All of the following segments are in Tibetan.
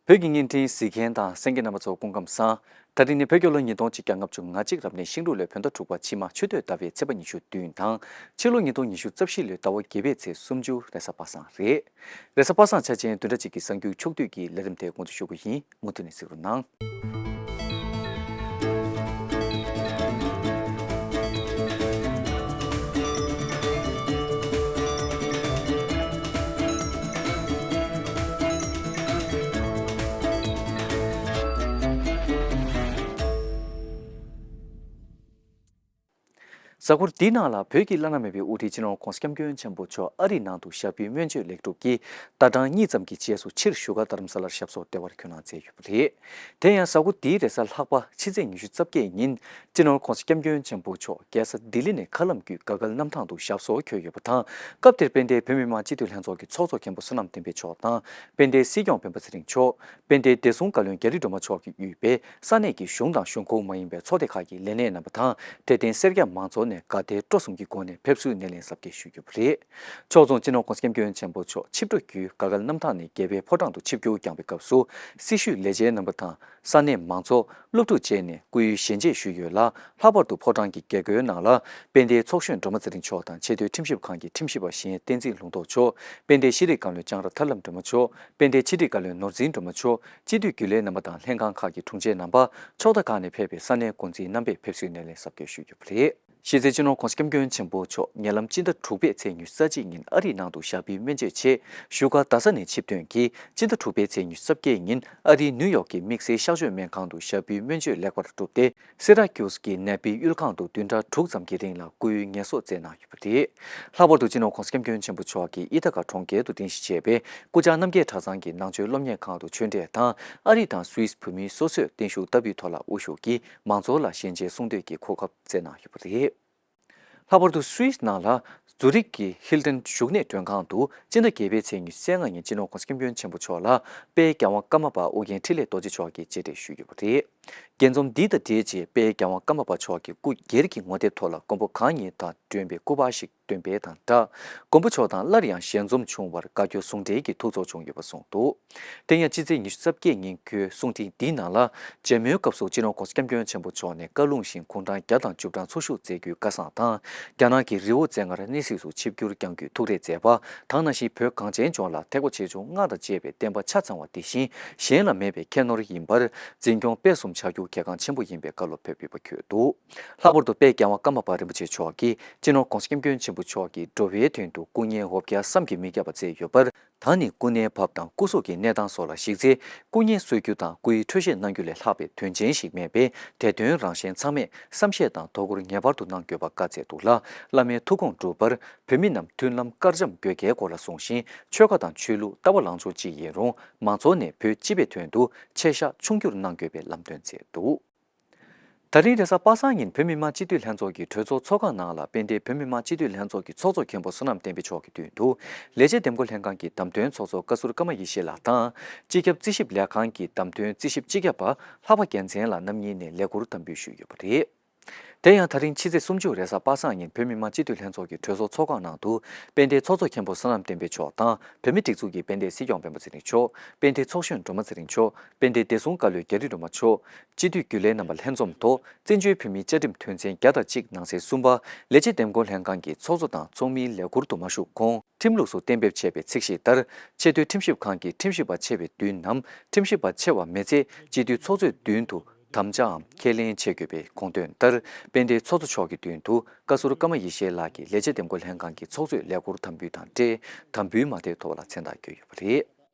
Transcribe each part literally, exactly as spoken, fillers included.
བོད་ཀྱི་བརྙན་འཕྲིན་གཟིགས་མཁན་དང་གསན་མཁན་རྣམ་པ་ཚོ་སྐུ་ཁམས་བཟང་། ད་རིང་ནི་བོད་རྒྱལ་ལོ་ཉིས་སྟོང་གཅིག་བརྒྱ་ལྔ་བཅུ་ང་གཅིག་རབ་གནས་ཤིང་འབྲུག་ལོའི་བོད་ཟླ་དྲུག་པ་ཕྱི་མ་ཆུ་སྟོད་ཟླ་བའི་ཚེས་པ་ཉི་ཤུ་བདུན་དང་། ཕྱི་ལོ་ཉིས་སྟོང་ཉི་ཤུ་རྩ་བཞི་ལོའི་ཟླ་བ་བརྒྱད་པའི་ཚེས་སུམ་ཅུ་རེས་གཟའ་པ་སངས་རེད། རེས་གཟའ་པ་སངས་འཆར་ཅན་བདུན་ཕྲག་གཅིག་གི་གསར་འགྱུར་ཕྱོགས་བསྡུས་ཀྱི་ལས་རིམ་དེ་འགོ་འཛུགས་ཞུ་གི་ཡིན། མུ་མཐུད་ནས་གཟིགས་རོགས་གནང་། གཟའ་འཁོར་འདིའི་ནང་ལ་བོད་ཀྱི་བླ་ན་མེད་པའི་དབུ་ཁྲིད་སྤྱི་ནོར་༸གོང་ས་༸སྐྱབས་མགོན་ཆེན་པོ་མཆོག་ཨ་རིའི་ནང་དུ་ཞབས་པུའི་སྨན་བཅོས་ལེགས་གྲུབ་ཀྱིས་ཟླ་གྲངས་གཉིས་ཙམ་གྱི་རྗེས་སུ་ཕྱིར་བཞུགས་སྒར་རྡ་རམ་ས་ལར་ཞབས་སོར་བདེ་བར་འཁོད་གནང་མཛད་ཡོད་པ་རེད། དེ་ཡང་གཟའ་འཁོར་འདིའི་རེས་གཟའ་ལྷག་པ་ཕྱི་ཚེས་ཉི་ཤུ་རྩ་བརྒྱད་ཉིན་སྤྱི་ནོར་༸གོང་ས་༸སྐྱབས་མགོན་ཆེན་པོ་མཆོག་རྒྱལ་ས་ལྡི་ལི་ནས་མཁའ་ལམ་བརྒྱུད་དགའ་སྐལ་གནམ་ཐང་དུ་ཞབས་སོར་འཁོད་ཡོད་པ་དང་། སྐབས་དེར་དཔལ་ལྡན་བོད་མི་མང་སྤྱི་འཐུས་ལྷན་ཚོགས་ཀྱི་ཚོགས་གཙོ་མཁན་པོ་བསོད་ནམས་བསྟན་འཕེལ་མཆོག་དང་། དཔལ་ལྡན་སྲིད་སྐྱོང་སྤེན་པ་ཚེ་རིང་མཆོག་དཔལ་ལྡན་བདེ་སྲུང་བཀའ་བློན་རྒྱ་རི་སྒྲོལ་མ་མཆོག་གིས་དབུས་པའི་ས་གནས་ཀྱི་གཞུང་དང་གཞུང་ཁོངས་མ་ཡིན་པའི་ཚོགས་སྡེ་ཁག་གི་ལས་སྣེ་རྣམ་པ་དང་། དད་ལྡན་སེར་སྐྱ་མང་ཚོགས་ནས་དགའ་དད་སྤྲོ་གསུམ་གྱི་སྒོ་ནས་ཕེབས་བསུའི་སྣེ་ལེན་གཟབ་རྒྱས་ཞུས་ཡོད་པ་རེད། ཕྱོགས་མཚུངས་སྤྱི་ནོར་༸གོང་ས་༸སྐྱབས་མགོན་ཆེན་པོ་མཆོག་ཆིབས་འགྲོ་བརྒྱུད་དགའ་སྐལ་གནམ་ཐང་ནས་རྒྱལ་བའི་ཕོ་བྲང་དུ་ཆིབས་བསྒྱུར་བསྐྱངས་པའི་སྐབས་སུ། སྲི་ཞུའི་ལས་བྱེད་རྣམ་པ་དང་། ས་གནས་མང་ཚོགས། སློབ་ཕྲུག་བཅས་ནས་སྐུའི་ཞལ་མཇལ་ཞུས་ཡོད་ལ། ལྷག་པར་དུ་ཕོ་བྲང་གི་རྒྱལ་སྒོའི་ནང་ལ། དཔལ་ལྡན་ཚོགས་གཞོན་སྒྲོལ་མ་ཚེ་རིང་མཆོག་དང་ཆེས་མཐོའི་ཁྲིམས་ཞིབ་ཁང་གི་ཁྲིམས་ཞིབ་པ་གཞན་བསྟན་འཛིན་ལུང་རྟོགས་མཆོག་དཔལ་ལྡན་ཤེས་རིག་བཀའ་བློན་ལྕང་ར་ཐར་ལམ་སྒྲོལ་མ་མཆོག་དཔལ་ལྡན་ཕྱི་དྲིལ་བཀའ་བློན་ནོར་འཛིན་སྒྲོལ་མ་མཆོག་སྤྱི་འཐུས་རྒྱུན་ལས་རྣམ་པ་དང་ལྷན་ཁང་ཁག་གི་དྲུང་ཆེ་རྣམ་པ། ཕྱོགས་མཐའ་ཁག་ནས་ཕེབས་པའི་ས་གནས་འགོ་འཛིན་རྣམ་པས་ཕེབས་བསུའི་སྣེ་ལེན་གཟབ་རྒྱས་ཞུས་ཡོད་པ་རེད། གཞི་རྩའི་སྤྱི་ནོར་༸གོང་ས་༸སྐྱབས་མགོན་ཆེན་པོ་མཆོག་ཉེ་ལམ་སྤྱི་ཟླ་དྲུག་པའི་ཚེས་ཉི་ཤུ་རྩ་གཅིག་ཉིན་ཨ་རིའི་ནང་དུ་ཞབས་པུའི་སྨན་བཅོས་ཆེད་བཞུགས་སྒར་རྡ་ས་ནས་ཆིབས་ཐོན་གྱིས། སྤྱི་ཟླ་དྲུག་པའི་ཚེས་ཉི་ཤུ་རྩ་བརྒྱད་ཉིན་ཨ་རིའི་ནིའུ་ཡོག་གི་དམིགས་བསལ་གཤགས་བཅོས་སྨན་ཁང་དུ་ཞབས་པུའི་སྨན་བཅོས་ལེགས་པར་གྲུབ་སྟེ། སི་ར་ཀིའུ་སི་གི་ནད་དཔེ་དབུལ་ཁང་དུ་བདུན་ཕྲག་དྲུག་ཙམ་གྱི་རིང་ལ་སྐུའི་ངལ་གསོ་སྩལ་གནང་ཡོད་པ་རེད། ལྷག་པར་དུ་སྤྱི་ནོར་༸གོང་ས་༸སྐྱབས་མགོན་ཆེན་པོ་མཆོག་གིས་ཨི་ཐ་ག་གྲོང་ཁྱེར་དུ་རྟེན་གཞི་བྱས་པའི་སྐུ་བཅར་རྣམ་རྒྱལ་གྲྭ་ཚང་གི་ནང་ཆོས་སློབ་གཉེར་ཁང་དུ་ཆོས་འབྲེལ་དང་། ཨ་རི་དང་སུད་སི་བོད་མིའི་སོ་སོས་བརྟན་བཞུགས་བསྟར་འབུལ་ཐོག་ལ་དབུ་བཞུགས་ཀྱིས་མང་ཚོགས་ལ་ཞལ་མཇལ་གསུང་བསྟོད་ཀྱི་གོ་སྐབས་སྩལ་གནང་ཡོད་པ་རེད། ལྷག་པར་དུ་སུད་སི་ནང་ལ་ཛུ་རིག་གི་ཧིལ་ཏོན་བཞུགས་གནས་མགྲོན་ཁང་དུ་སྤྱི་ཟླ་བརྒྱད་པའི་ཚེས་ཉི་ཤུ་རྩ་ལྔ་ཉིན་སྤྱི་ནོར་༸གོང་ས་༸སྐྱབས་མགོན་ཆེན་པོ་མཆོག་ལ་དཔལ་རྒྱལ་དབང་ཀརྨ་པ་ཨོ་རྒྱན་འཕྲིན་ལས་རྡོ་རྗེ་མཆོག་གིས་མཇལ་འཕྲད་ཞུས་ཡོད་པ་རེད། རྒྱས་འཛོམས་འདི་དང་འབྲེལ་རྗེས་དཔལ་རྒྱལ་དབང་ཀརྨ་པ་མཆོག་གིས་སྐུ་སྒེར་གྱི་ངོ་དེབ་ཐོག་ལ་མགོན་པོ་གང་ཉིད་དང་འབྲེལ་བའི་སྐུ་པར་ཞིག་འདོན་པ་དང་སྦྲགས། མགོན་པོ་མཆོག་དང་སླར་ཡང་ཞལ་འཛོམས་བྱུང་བར་དགའ་སྐྱོ་ཟུང་འབྲེལ་གྱི་ཐུགས་ཚོར་བྱུང་ཡོད་པ་གསུངས་འདུག་དེ་ཡང་སྤྱི་ཚེས་ཉི་ཤུ་རྩ་བརྒྱད་ཉིན་འཁོད་གསུང་འཕྲིན་འདིའི་ནང་ལ། མཇལ་མོལ་སྐབས་སུ་སྤྱི་ནོར་༸གོང་ས་༸སྐྱབས་མགོན་ཆེན་པོ་མཆོག་ནས་བཀའ་ལུང་བཞིན་དགུང་གྲངས་བརྒྱ་དང་བཅུ་གྲངས་འཚོ་བཞུགས་མཛད་རྒྱུའི་བཀའ་བཟང་དང་། རྒྱ་ནག་གི་རི་བོ་རྩེ་ལྔར་གནས་གཟིགས་སུ་ཆིབས་བསྒྱུར་བསྐྱང་རྒྱུའི་ཐུགས་རེ་མཛད་པ་དང་། ནང་བཞིན་བོད་གངས་ཅན་ལྗོངས་ལ་ཐེག་པ་ཆེ་ཆུང་སྔགས་དང་བཅས་པའི་བསྟན་པ་ཆ་ཚང་བ་འདི་བཞིན་གཞན་ལ་མེད་པའི་ཁྱད་ནོར་ཡིན་པར་འཛིན་སྐྱོང་སྤེལ་གསུམ་བྱ་རྒྱུ་གལ་འགངས་ཆེན་པོ་ཡིན་པའི་བཀའ་སློབ་ཕེབས་ཡོད་པ་འཁོད་འདུག་ལྷག་པར་དུ་དཔལ་རྒྱལ་དབང་ཀརྨ་པ་རིན་པོ་ཆེ་མཆོག་གིས་སྤྱི་ནོར་༸གོང་ས་༸སྐྱབས་མགོན་ཆེན་པོ་མཆོག་གི་འགྲོ་བའི་དོན་དུ་སྐུ་ངལ་འོ་བརྒྱལ་བསམ་གྱིས་མི་ཁྱབ་པ་མཛད་ཡོད་པར། ད་ནི་སྐུ་མནལ་བབས་དང་སྐུ་གཟུགས་ཀྱི་གནས་སྟངས་སོགས་ལ་གཞིགས་ཚེ། སྐུ་ངལ་གསོ་རྒྱུ་དང་སྐུའི་འཕྲོད་བཞེས་གནང་རྒྱུ་ལས་ལྷག་པའི་དོན་ཆེན་ཞིག་མེད་པས། དེ་དོན་རང་གཞན་ཚང་མས་བསམ་ཤེས་དང་དོ་ཁུར་ངེས་པར་དུ་གནང་དགོས་པ་བཀའ་སྩལ་འདུག་ལ། བླ་མའི་ཐུགས་དགོངས་འགྲུབ་པར་བོད་མི་རྣམས་མཐུན་ལམ་དཀར་འཇམ་དགོས་གལ་སྐོར་ལ་གསུངས་ཤིང་། ཆོལ་ཁ་དང་ཆོས་ལུགས་ལྟ་བ་ལངས་ཕྱོགས་གཅིག་ཡིན་རུང་། མང་ཚོགས་ནས་བོད་སྤྱི་པའི་དོན་དུ་ཆེ་བཞག་ཆུང་འགྱུར་གནང་དགོས་པའི་ལམ་སྟོན་མཛད་འདུག་ད་རིང་རེས་གཟའ་པ་སངས་ཉིན་བོད་མི་མང་སྤྱི་འཐུས་ལྷན་ཚོགས་ཀྱི་གྲོས་ཚོགས་ཚོགས་ཁང་ནང་ལ། དཔལ་ལྡན་བོད་མི་མང་སྤྱི་འཐུས་ལྷན་ཚོགས་ཀྱི་ཚོགས་གཙོ་མཁན་པོ་བསོད་ནམས་བསྟན་འཕེལ་མཆོག་གི་མདུན་དུ། ལས་བྱེད་འདེམས་བསྐོ་ལྷན་ཁང་གི་བདམས་ཐོན་ཚོགས་གཙོ་བཀའ་ཟུར་ཀརྨ་ཡེ་ཤེས་ལགས་དང་། སྤྱི་ཁྱབ་རྩིས་ཞིབ་ལས་ཁང་གི་བདམས་ཐོན་རྩིས་ཞིབ་སྤྱི་ཁྱབ་པ་ལྷག་པ་རྒྱལ་མཚན་ལགས་རྣམ་གཉིས་ནས་ལས་འཁུར་དམ་འབུལ་ཞུས་ཡོད་པ་རེད། དེ་ཡང་ད་རིང་ཕྱི་ཚེས་སུམ་ཅུ་རེས་གཟའ་པ་སངས་ཉིན་བོད་མི་མང་སྤྱི་འཐུས་ལྷན་ཚོགས་ཀྱི་གྲོས་ཚོགས་ཚོགས་ཁང་ནང་དུ། དཔལ་ལྡན་ཚོགས་གཙོ་མཁན་པོ་བསོད་ནམས་བསྟན་འཕེལ་མཆོག་དང་། བོད་མིའི་སྒྲིག་འཛུགས་ཀྱི་དཔལ་ལྡན་སྲིད་སྐྱོང་སྤེན་པ་ཚེ་རིང་མཆོག་དཔལ་ལྡན་ཚོགས་གཞོན་སྒྲོལ་མ་ཚེ་རིང་མཆོག་དཔལ་ལྡན་བདེ་སྲུང་བཀའ་བློན་རྒྱ་རི་སྒྲོལ་མ་མཆོག་སྤྱི་འཐུས་རྒྱུན་ལས་རྣམ་པ་ལྷན་འཛོམས་ཐོག་བཙན་བྱོལ་བོད་མིའི་བཅའ་ཁྲིམས་དོན་ཚན་བརྒྱ་དང་གཅིག་ནང་གསེས་གསུམ་པ། ལས་བྱེད་འདེམས་བསྐོ་ལྷན་ཁང་གི་ཚོགས་གཙོ་དང་ཚོགས་མིའི་ལས་འཁུར་དུ་མ་ཞུགས་གོང་། ཁྲིམས་ལུགས་སུ་གཏན་འབེབས་བྱས་པའི་ཚིག་གཞི་ལྟར། ཆེས་མཐོའི་ཁྲིམས་ཞིབ་ཁང་གི་ཁྲིམས་ཞིབ་པ་ཆེ་བའི་མདུན་ནམ། ཁྲིམས་ཞིབ་པ་ཆེ་བ་མེད་ཚེ། སྤྱི་འཐུས་ཚོགས་གཙོའི་མདུན་དུ་དམ་བཅའམ་ཁས་ལེན་བྱེད་དགོས་པའི་དགོངས་དོན་ལྟར། དཔལ་ལྡན་ཚོགས་གཙོ་མཆོག་གི་མདུན་དུ་བཀའ་ཟུར་ཀརྨ་ཡེ་ཤེས་ལགས་ཀྱིས་ལས་བྱེད་འདེམས་བསྐོ་ལྷན་ཁང་གི་ཚོགས་གཙོས་ལས་འཁུར་དམ་འབུལ་དང་འབྲེལ། དམ་འབུལ་མ་དེའི་ཐོག་ལ་མཚན་རྟགས་བཀོད་ཡོད་པ་རེད།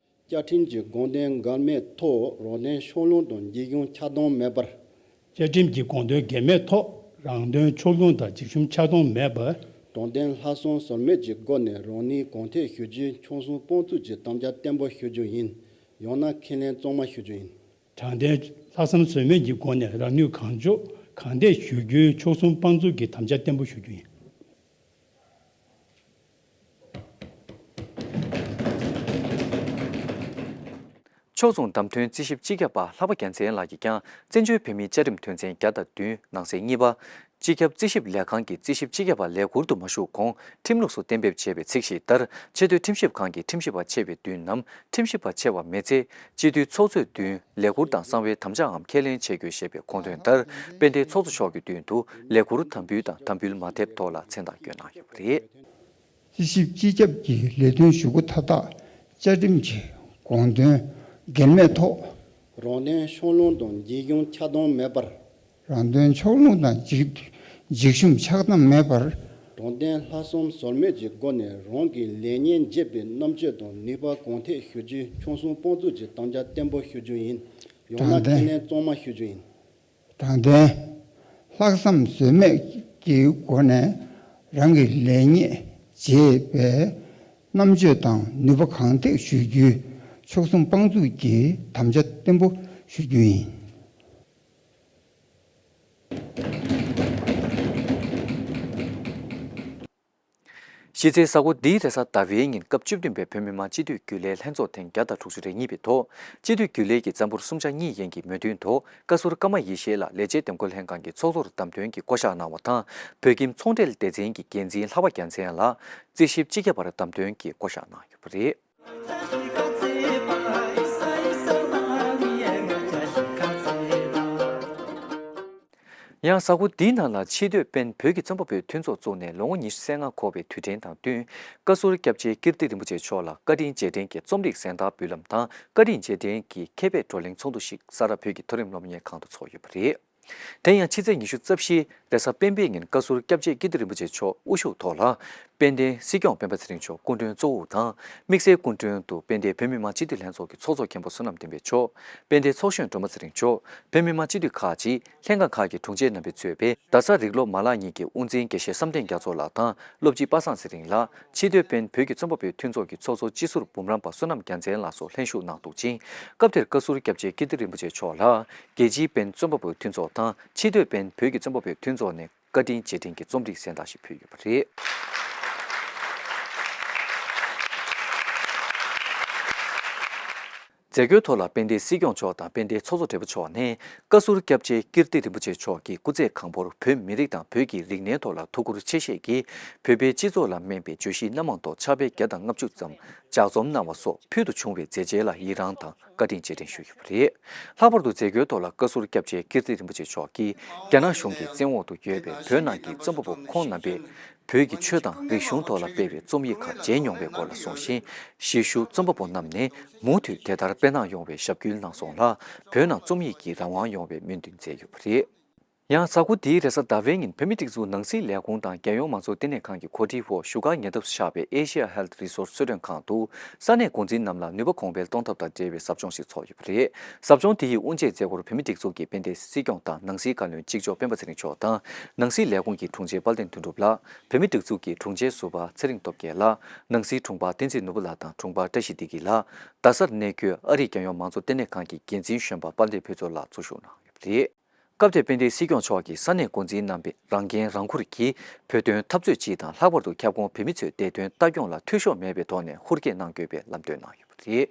བཅའ་ཁྲིམས་ཀྱི་དགོངས་དོན་འགལ་མེད་ཐོག་རང་དོན་ཕྱོགས་ལྷུང་དང་འགྱིག་གཡོན་ཆགས་སྡང་མེད་པར། བཅའ་ཁྲིམས་ཀྱི་དགོངས་དོན་འགལ་མེད་ཐོག་རང་དོན་ཕྱོགས་ལྷུང་དང་འགྱིག་གཡོན་ཆགས་སྡང་མེད་པར། དྲང་བདེན་ལྷག་བསམ་ཟོལ་མེད་ཀྱི་སྒོ་ནས་རང་ནུས་གང་ཐད་ཞུ་རྒྱུའི་ཆོད་སེམས་དཔང་བཙུགས་ཀྱི་དམ་བཅའ་བརྟན་པོ་ཞུ་རྒྱུ་ཡིན། ཡང་ན་ཁས་ལེན་གཙང་མ་ཞུ་རྒྱུ་ཡིན། དྲང་བདེན་ལྷག་བསམ་ཟོལ་མེད་ཀྱི་སྒོ་ནས་རང་ནུས་གང་ལྕོགས་གང་ཐད་ཞུ་རྒྱུའི་ཆོད་སེམས་དཔང་བཙུགས་ཀྱི་དམ་བཅའ་བརྟན་པོ་ཞུ་རྒྱུ་ཡིན། ཕྱོགས་མཚུངས་བདམས་ཐོན་རྩིས་ཞིབ་སྤྱི་ཁྱབ་པ་ལྷག་པ་རྒྱལ་མཚན་ལགས་ཀྱིས་ཀྱང་བཙན་བྱོལ་བོད་མིའི་བཅའ་ཁྲིམས་དོན་ཚན་བརྒྱ་དང་བདུན་ནང་གསེས་གཉིས་པ། སྤྱི་ཁྱབ་རྩིས་ཞིབ་ལས་ཁང་གི་རྩིས་ཞིབ་སྤྱི་ཁྱབ་པ་ལས་ཁུར་དུ་མ་ཞུགས་གོང་ཁྲིམས་ལུགས་སུ་གཏན་འབེབས་བྱས་པའི་ཚིག་བཞི་ལྟར་ཆེས་མཐོའི་ཁྲིམས་ཞིབ་ཁང་གི་ཁྲིམས་ཞིབ་པ་ཆེ་བའི་མདུན་ནམ་ཁྲིམས་ཞིབ་པ་ཆེ་བ་མི་ཚེ་སྤྱི་འཐུས་ཚོགས་གཙོའི་མདུན་ལས་ཁུར་དང་གསང་བའི་དམ་བཅའམ་ཁས་ལེན་བྱེད་དགོས་ཞེས་པའི་དགོངས་དོན་ལྟར་དཔལ་ལྡན་ཚོགས་གཙོ་མཆོག་གི་མདུན་དུ་ལས་ཁུར་དམ་འབུལ་དང་དམ་འབུལ་མ་ཐེབས་ཐོག་ལ་མཚན་རྟགས་བསྐྱོན་གནང་ཡོད་པ་རེད། རྩིས་ཞིབ་སྤྱི་ཁྱབ་ཀྱི་ལས་དོན་ཞུ་སྒོ་མཐའ་དག་བཅའ་ཁྲིམས་ཀྱི་དགོངས་དོན་འགལ་མེད་ཐོག་རང་དོན་ཕྱོགས་ལྷུང་དང་འཇིགས་སྐྱོང་ཆགས་སྡང་མེད་པར། རང་དོན་ཕྱོགས་ལྷུང་དང་འཇིགས་འཇིགས་ཞུམ་ཆགས་སྡང་མེད་པར། དྲང་བདེན་ལྷག་བསམ་ཟོལ་མེད་ཀྱི་སྒོ་ནས་རང་གི་ལེགས་ཉེས་འབྱེད་པའི་རྣམ་དཔྱོད་དང་ནུས་པ་གང་ཐད་ཞུ་རྒྱུའི་ཆོད་སེམས་དཔང་བཙུགས་ཀྱི་དམ་བཅའ་བརྟན་པོ་ཞུ་རྒྱུ་ཡིན། ཡང་ན་དྲང་བདེན། ཁས་ལེན་གཙང་མ་ཞུ་རྒྱུ་ཡིན། དྲང་བདེན། ལྷག་བསམ་ཟོལ་མེད་ཀྱི་སྒོ་ནས་རང་གི་ལེགས་ཉེས་འབྱེད་པའི་རྣམ་དཔྱོད་དང་ནུས་པ་གང་ཐད་ཞུ་རྒྱུའི་ཆོད་སེམས་དཔང་བཙུགས་ཀྱི་དམ་བཅའ་བརྟན་པོ་ཞུ་རྒྱུ་ཡིན། གཞི་རྩའི་གཟའ་འཁོར་འདིའི་རེས་གཟའ་ཟླ་བའི་ཉིན་སྐབས་བཅུ་བདུན་པའི་བོད་མི་མང་སྤྱི་འཐུས་རྒྱུན་ལས་ལྷན་ཚོགས་ཐེངས་བརྒྱ་དང་དྲུག་ཅུ་རེ་གཉིས་པའི་ཐོག་སྤྱི་འཐུས་རྒྱུན་ལས་ཀྱི་རྩ་འབོར་གསུམ་ཆ་གཉིས་ཡན་གྱི་མོས་མཐུན་ཐོག་བཀའ་ཟུར་ཀརྨ་ཡེ་ཤེས་ལགས་ལས་བྱེད་འདེམས་བསྐོ་ལྷན་ཁང་གི་ཚོགས་གཙོར་བདམས་ཐོན་གྱིས་བསྐོ་གཞག་གནང་བ་དང་། བོད་ཁྱིམ་ཚོང་འབྲེལ་སྡེ་ཚན་གྱི་འགན་འཛིན་ལྷག་པ་རྒྱལ་མཚན་ལགས་རྩིས་ཞིབ་སྤྱི་ཁྱབ་པར་བདམས་ཐོན་གྱིས་བསྐོ་གཞག་གནང་ཡོད་པ་རེད། ཡང་གཟའ་འཁོར་འདིའི་ནང་ལ་ཆེས་མཐོའི་དཔོན་བོད་ཀྱི་རྩོམ་པ་པོའི་མཐུན་ཚོགས་བཙུགས་ནས་ལོ་ངོ་ཉི་ཤུ་རྩ་ལྔ་འཁོར་བའི་དུས་དྲན་དང་བསྟུན། བཀའ་ཟུར་སྐྱབས་རྗེ་ཀིརྟི་རིན་པོ་ཆེ་མཆོག་ལ་བཀའ་དྲིན་རྗེས་དྲན་གྱི་རྩོམ་རིག་གཟེངས་རྟགས་འབུལ་ལམ་དང་བཀའ་དྲིན་རྗེས་དྲན་གྱི་མཁས་པའི་བགྲོ་གླེང་ཚོགས་འདུ་ཞིག་ས་རཱ་བོད་ཀྱི་མཐོ་རིམ་སློབ་གཉེར་ཁང་དུ་ཚོགས་ཡོད་པ་རེད། དེ་ཡང་ཕྱི་ཚེས་ཉི་ཤུ་རྩ་བཞི་རེས་གཟའ་སྤེན་པའི་ཉིན་བཀའ་ཟུར་སྐྱབས་རྗེ་ཀིརྟི་རིན་པོ་ཆེ་མཆོག་དབུ་བཞུགས་ཐོག་ལ། དཔལ་ལྡན་སྲིད་སྐྱོང་སྤེན་པ་ཚེ་རིང་མཆོག་སྐུ་མགྲོན་གཙོ་བོ་དང་། དམིགས་བསལ་སྐུ་མགྲོན་དུ་དཔལ་ལྡན་བོད་མི་མང་སྤྱི་འཐུས་ལྷན་ཚོགས་ཀྱི་ཚོགས་གཙོ་མཁན་པོ་བསོད་ནམས་བསྟན་འཕེལ་མཆོག་དཔལ་ལྡན་ཚོགས་གཞོན་སྒྲོལ་མ་ཚེ་རིང་མཆོག་བོད་མི་མང་སྤྱི་འཐུས་ཁག་ཅིག་ལྷན་ཁང་ཁག་གི་དྲུང་ཆེ་རྣམ་པས་གཙོས་པའི་རྡ་ས་རིགས་སློབ་མ་ལག་གཉིས་ཀྱི་དབུ་འཛིན་དགེ་བཤེས་བསམ་གཏན་རྒྱ་མཚོ་ལགས་དང་སློབ་སྤྱི་པ་སངས་ཚེ་རིང་ལགས། ཆེས་མཐོའི་དཔོན་བོད་ཀྱི་རྩོམ་པ་པོའི་མཐུན་ཚོགས་ཀྱི་ཚོགས་གཙོ་སྤྱི་ཟུར་འབུམ་རམས་པ་བསོད་ནམས་རྒྱལ་མཚན་ལགས་སོགས་ལྷན་ཞུགས་གནང་འདུག་ཅིང་། སྐབས་དེར་བཀའ་ཟུར་སྐྱབས་རྗེ་ཀིརྟི་རིན་པོ་ཆེ་མཆོག་ལ་རྒྱལ་སྤྱིའི་དཔོན་རྩོམ་པ་པོའི་མཐུན་ཚོགས་དང་ཆེས་མཐོའི་དཔོན་བོད་ཀྱི་རྩོམ་པ་པོའི་མཐུན་ཚོགས་ནས་བཀའ་དྲིན་རྗེས་དྲན་གྱི་རྩོམ་སྒྲིག་གཟེངས་རྟགས་ཤིག་ཕུལ་ཡོད་པ་རེད། མཛད་སྒོའི་ཐོག་ལ་དཔལ་ལྡན་སྲིད་སྐྱོང་མཆོག་དང་དཔལ་ལྡན་ཚོགས་གཙོ་སྦྲེལ་པོ་མཆོག་ནས་བཀའ་ཟུར་སྐྱབས་རྗེ་ཀིརྟི་རིན་པོ་ཆེ་མཆོག་གི་སྐུ་ཚེ་གང་པོར་བོད་མི་རིགས་དང་བོད་ཀྱི་རིག་གནས་ཐོག་ལ་ཐུགས་ཁུར་ཆེ་བཞེས་ཀྱིས་བོད་པའི་སྤྱི་ཚོགས་ལ་སྨན་པའི་བརྗོད་གཞི་སྣ་མང་ཐོག་ཕྱག་དཔེ་བརྒྱ་དང་ལྔ་བཅུ་ཙམ་ལྗགས་རྩོམ་གནང་བ་སོགས་ཕུལ་དུ་བྱུང་བའི་མཛད་རྗེས་ལ་ཡི་རངས་དང་བཀའ་དྲིན་རྗེས་དྲན་ཞུས་ཡོད་པ་རེད། ལྷག་པར་དུ་མཛད་སྒོའི་ཐོག་ལ་བཀའ་ཟུར་སྐྱབས་རྗེ་ཀིརྟི་རིན་པོ་ཆེ་མཆོག་གིས་རྒྱ་ནག་གཞུང་གི་བཙན་འོག་ཏུ་ཡོད་པའི་བོད་ནང་གི་རྩོམ་པ་པོ་ཁོང་རྣམ་པས་བོད་ཀྱི་ཆོས་དང་རིག་གཞུང་ཐོག་ལ་སྤེལ་བའི་རྩོམ་ཡིག་ཁག་མཇལ་མྱོང་བའི་སྐོར་ལ་གསུངས་ཤིང་། གཞིས་བཞུགས་རྩོམ་པ་པོ་རྣམས་ནས་མུ་མཐུད་དེ་ལྟར་སྤེལ་གནང་ཡོང་བའི་ཞབས་སྐྱིལ་གནང་སོང་ལ། བོད་ནང་རྩོམ་ཡིག་གི་རང་དབང་ཡོང་བའི་སྨོན་འདུན་མཛད་ཡོད་པ་རེད། ཡང་གཟའ་འཁོར་འདིའི་རེས་གཟའ་ཟླ་བའི་ཉིན་བོད་མིའི་སྒྲིག་འཛུགས་ནང་སྲིད་ལས་ཁུངས་དང་རྒྱལ་ཡོངས་མང་གཙོ་ལྟེ་གནས་ཁང་གི་གོ་སྒྲིག་འོག་བཞུགས་སྒར་ཉེ་འདབས་སུ་ཆགས་པའི་ཨེ་ཤེ་ཡ་ཧེལ་ཐི་རི་སོར་སི་གསོལ་མགྲོན་ཁང་དུ་ས་གནས་འགོ་འཛིན་རྣམས་ལ་ནུས་པ་གོང་འཕེལ་གཏོང་ཐབས་དང་འབྲེལ་བའི་ཟབ་སྦྱོང་ཞིག་ཚོགས་ཡོད་པ་རེད། ཟབ་སྦྱོང་དེ་ཡི་དབུ་འབྱེད་མཛད་སྒོར་བོད་མིའི་སྒྲིག་འཛུགས་ཀྱི་དཔལ་ལྡན་སྲིད་སྐྱོང་དང་ནང་སྲིད་བཀའ་བློན་གཅིག་ལྕོགས་སྤེན་པ་ཚེ་རིང་མཆོག་དང་། ནང་སྲིད་ལས་ཁུངས་ཀྱི་དྲུང་ཆེ་དཔལ་ལྡན་དོན་གྲུབ་ལགས། བོད་མིའི་སྒྲིག་འཛུགས་ཀྱི་དྲུང་ཆེ་ཟུར་པ་ཚེ་རིང་སྟོབས་རྒྱལ་ལགས། ནང་སྲིད་དྲུང་འཕར་བསྟན་འཛིན་ནོར་བུ་ལགས་དང་དྲུང་འཕར་བཀྲ་ཤིས་བདེ་སྐྱིད་ལགས། རྡ་སར་གནས་འཁོད་ཨ་རིའི་རྒྱལ་ཡོངས་མང་གཙོ་ལྟེ་གནས་ཁང་གི་འགན་འཛིན་གཞོན་པ་དཔལ་ལྡན་ཕུན་ཚོགས་ལགས་ཚོགས་ཞུགས་གནང་ཡོད་པ་རེད། སྐབས་དེར་དཔལ་ལྡན་སྲིད་སྐྱོང་མཆོག་གིས་ས་གནས་འགོ་འཛིན་རྣམ་པས་རང་འགན་རང་འཁུར་གྱིས་བོད་དོན་འཐབ་རྩོད་སྤྱི་དང་ལྷག་པར་དུ་ཁྱབ་ཁོངས་བོད་མི་ཚོའི་བདེ་དོན་ལྟ་སྐྱོང་ལ་འཐུས་ཤོར་མེད་པའི་ཐོག་ནས་ཧུར་བསྐྱེད་གནང་དགོས་པའི་ལམ་སྟོན་གནང་ཡོད་པ་རེད།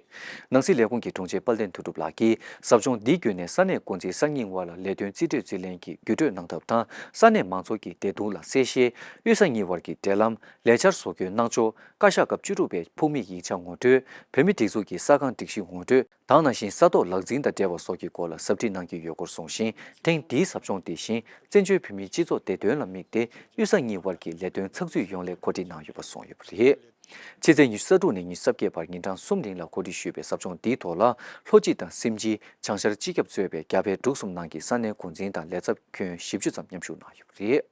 ནང་སྲིད་ལས་ཁུངས་ཀྱི་དྲུང་ཆེ་དཔལ་ལྡན་དོན་གྲུབ་ལགས་ཀྱིས་ཟབ་སྦྱོང་འདི་བརྒྱུད་ནས་ས་གནས་འགོ་འཛིན་གསར་རྙིང་དབར་ལ་ལས་དོན་རྩིས་སྤྲོད་རྩིས་ལེན་གྱི་བརྒྱུད་སྤྲོད་གནང་ཐབས་དང་ས་གནས་མང་ཚོགས་ཀྱི་བདེ་སྡུག་ལ་གསལ་བཤད། དབུས་ས་གཉིས་དབར་གྱི་འབྲེལ་ལམ། ལས་འཆར་བཟོ་འགོད་གནང་ཕྱོགས། བཀའ་ཤག་སྐབས་བཅུ་དྲུག་པའི་ཕུགས་དམིགས་ཡིག་ཆ་ངོ་སྤྲོད། བོད་མིའི་སྒྲིག་འཛུགས་ཀྱི་གསར་ཁང་སྒྲིག་གཞི་ངོ་སྤྲོད་དང་ནང་བཞིན་ས་ཐོག་ལག་འཛིན་དང་འབྲེལ་བ་སོགས་ཀྱི་སྐོར་ལ་ཟབ་ཁྲིད་གནང་རྒྱུ་ཡོད་སྐོར་གསུངས་ཤིང་། ཐེངས་འདིའི་ཟབ་སྦྱོང་དེ་བཞིན་བཙན་བྱོལ་བོད་མིའི་སྤྱི་ཚོགས་བདེ་དོན་ལ་དམིགས་ཏེ་དབུས་ས་གཉིས་དབར་གྱི་ལས་དོན་ཚགས་ཚུད་ཡོང་སླད་གོ་སྒྲིག་གནང་ཡོད་པ་གསུངས་ཡོད་པ་རེད། ཕྱི་ཚེས་ཉི་ཤུ་རྩ་དྲུག་ནས་ཉི་ཤུ་རྩ་བརྒྱད་བར་ཉིན་གྲངས་གསུམ་རིང་ལ་གོ་སྒྲིག་ཞུས་པའི་ཟབ་སྦྱོང་འདིའི་ཐོག་ལ་ལྷོ་སྤྱི་དང་སེམས་ཅན་བྱང་ཤར་སྤྱི་ཁྱབ་གཙོས་པའི་རྒྱ་བལ་འབྲུག་གསུམ་ནང་གི་ས་གནས་འགོ་འཛིན་དང་ལས་ཚབ་ཁྱོན་བཞི་བཅུ་ཙམ་མཉམ་ཞུགས་གནང་ཡོད་པ་རེད།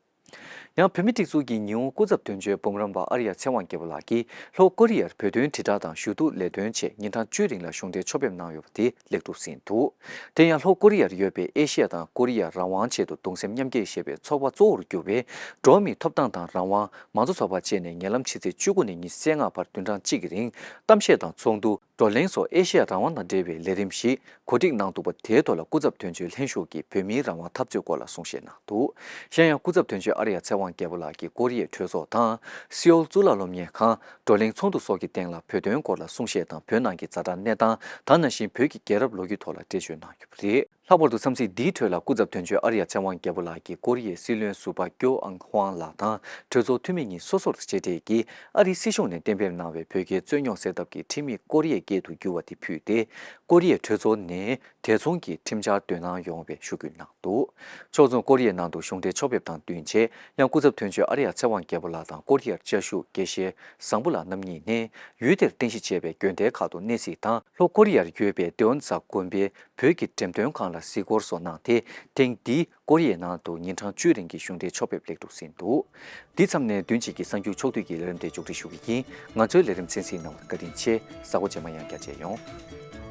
ཡང་བོད་མིའི་སྒྲིག་འཛུགས་ཀྱི་ཉི་ཧོང་སྐུ་ཚབ་དོན་གཅོད་འབུམ་རམས་པ་ཨར་ཡ་ཚེ་དབང་རྒྱལ་པོ་ལགས་ཀྱིས་ལྷོ་ཀོ་རི་ཡར་བོད་དོན་དྲིལ་བསྒྲགས་དང་ཞུ་གཏུག་ལས་དོན་ཆེད་ཉིན་གྲངས་བཅུའི་རིང་ལ་གཞུང་འབྲེལ་ཕྱོགས་ཕེབས་གནང་ཡོད་པ་དེ་ལེགས་གྲུབ་ཟིན་འདུག་དེ་ཡང་ལྷོ་ཀོ་རི་ཡར་ཡོད་པའི་ཨེ་ཤེ་ཡ་དང་ཀོ་རི་ཡ་རང་དབང་ཆེད་དུ་གདུང་སེམས་མཉམ་སྐྱེད་ཞེས་པའི་ཚོགས་པ་གཙོ་བོར་གྱུར་པའི་འགྲོ་བ་མིའི་ཐོབ་ཐང་དང་རང་དབང་མང་གཙོ་ཚོགས་པ་བཅས་ནས་ཉེ་ལམ་ཕྱི་ཚེས་བཅུ་དགུ་ནས་ཉི་ཤུ་རྩ་ལྔ་བར་བདུན་ཕྲག་གཅིག་གི་རིང་གཏམ་བཤད་དང་ཚོགས་འདུ། བགྲོ་གླེང་སོགས་ཨེ་ཤེ་ཡ་རང་དབང་དང་འབྲེལ་བའི་ལས་རིམ་ཞིག་གོ་སྒྲིག་གནང་འདུག་པ་དེའི་ཐོག་ལ་སྐུ་ཚབ་དོན་གཅོད་ལྷན་ཞུགས་ཀྱིས་བོད་མིའི་རང་དབང་འཐབ་རྩོད་སྐོར་ལ་གསུང་བཤད་གནང་འདུག་གཞན་ཡང་སྐུ་ཚབ་དོན་གཅོད་ཨར་ཡ་ཚེ་དབང་རྒྱལ་པོ་ལགས་ཀྱིས་ཀོ་རི་ཡའི་གྲོས་ཚོགས་དང་སི་ཨོལ་གཙུག་ལག་སློབ་གཉེར་ཁང་བགྲོ་གླེང་ཚོགས་འདུ་སོགས་ཀྱི་སྟེང་ལ་བོད་དོན་སྐོར་ལ་གསུང་བཤད་དང་བོད་ནང་གི་ཛ་དྲག་གནས་སྟངས་དང་ནང་བཞིན་བོད་ཀྱི་རྒྱལ་རབས་ལོ་རྒྱུས་ཐོག་ལ་འགྲེལ་བརྗོད་གནང་ཡོད་པ་རེད། ལྷག་པར་དུ་འཚམས་གཟིགས་འདིའི་ཁྲོད་ལ་སྐུ་ཚབ་དོན་གཅོད་ཨ་རི་ཡ་ཚེ་དབང་རྒྱལ་པོ་ལགས་ཀྱིས་ཀོ་རི་ཡའི་སྲིད་བློན་ཟུར་པ་ཀྱོ་ཨང་ཧུའང་ལགས་དང་གྲོས་ཚོགས་འཐུས་མི་གཉིས་སོ་སོར་མཇལ་འཕྲད་ཀྱིས། ཨ་རིའི་སྲིད་གཞུང་ནས་གཏན་འབེབས་གནང་བའི་བོད་རྒྱའི་རྩོད་རྙོག་སེལ་ཐབས་ཀྱི་ཁྲིམས་ཡིག་ཀོ་རི་ཡའི་སྐད་དུ་བསྒྱུར་བ་དེ་ཕུལ་ཏེ། ཀོ་རི་ཡའི་གྲོས་ཚོགས་ནས་དེ་མཚུངས་ཀྱི་ཁྲིམས་འཆར་འདོན་གནང་ཡོང་བའི་ཞུ་སྐུལ་གནང་འདུག་ཕྱོགས་མཚུངས་ཀོ་རི་ཡའི་ནང་དུ་གཞུང་འབྲེལ་ཕྱོགས་ཕེབས་དང་བསྟུན་ཆེད། ཡང་སྐུ་ཚབ་དོན་གཅོད་ཨ་རི་ཡ་ཚེ་དབང་རྒྱལ་པོ་ལགས་དང་ཀོ་རི་ཡར་བཅའ་བཞུགས་དགེ་བཤེས་བཟང་པོ་ལགས་རྣམ་གཉིས་ནས། ཡུལ་དེར་རྟེན་གཞི་བྱས་པའི་དགོན་སྡེ་ཁག་ཏུ་གནས་གཟིགས་དང་། ལྷོ་ཀོ་རི་ཡར་ཡོད་པའི་དེ་ཨོན་ཛ་དགོན་པའི་བོད་ཀྱི་འགྲེམས་སྟོན་ཁང་ལ་གཟིགས་སྐོར་སོགས་གནང་སྟེ། ཐེངས་འདིའི་ཀོ་རི་ཡའི་ནང་དུ་ཉིན་གྲངས་བཅུའི་རིང་གི་གཞུང་འབྲེལ་ཕྱོགས་ཕེབས་ལེགས་གྲུབ་ཟིན་འདུག་འདི་མཚམས་ནས་བདུན་གཅིག་གི་གསར་འགྱུར་ཕྱོགས་བསྡུས་ཀྱི་ལས་རིམ་དེ་མཇུག་སྒྲིལ་ཞུ་གི་ཡིན། ང་ཚོའི་ལས་རིམ་གསན་གཟིགས་གནང་བར་བཀའ་དྲིན་ཆེ། གཟའ་འཁོར་རྗེས་མ་ཡང་བསྐྱར་མཇལ་ཡོང་།